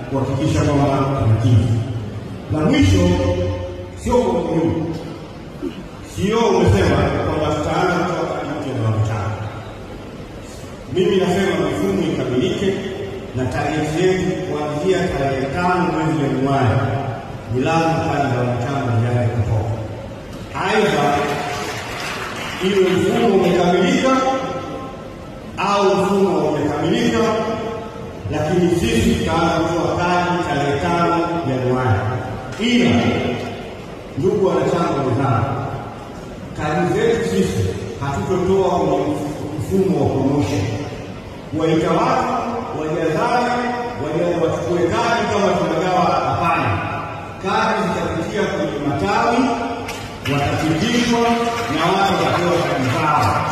kuhakikisha kwamba tunakidhi. La mwisho sio kwa umuhimu, sio umesema kwamba tutaanza kutoa kadi mpya za wanachama. Mimi nasema mifumo ikamilike na tarehe yetu kuanzia tarehe 5 mwezi Januari ni lazima kadi za wanachama zianze kutoka. Aidha iwe mfumo umekamilika au mfumo haujakamilika, lakini sisi tutaanza kutoa kadi tarehe 5 Januari. Ila ndugu wanachama wenzangu, kadi zetu sisi hatutotoa kwenye mfumo wa promotion, kuwaita watu wajazane wachukue kadi kama tunagawa. Hapana, kadi zitapitia kwenye matawi, watapitishwa na watu watapewa kadi zao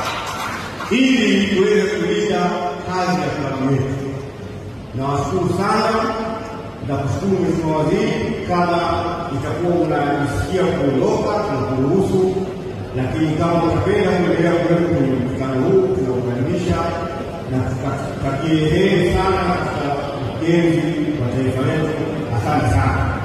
ili tuweze kulinda kazi ya klabu yetu. Nawashukuru sana na kushukuru Mheshimiwa Waziri, kama itakuwa unajisikia kuondoka tunakuruhusu, lakini kama utapenda kuendelea kuwepo kwenye mkutano huu tunakukaribisha na tukutakie heri sana katika ujenzi wa taifa letu. Asante sana.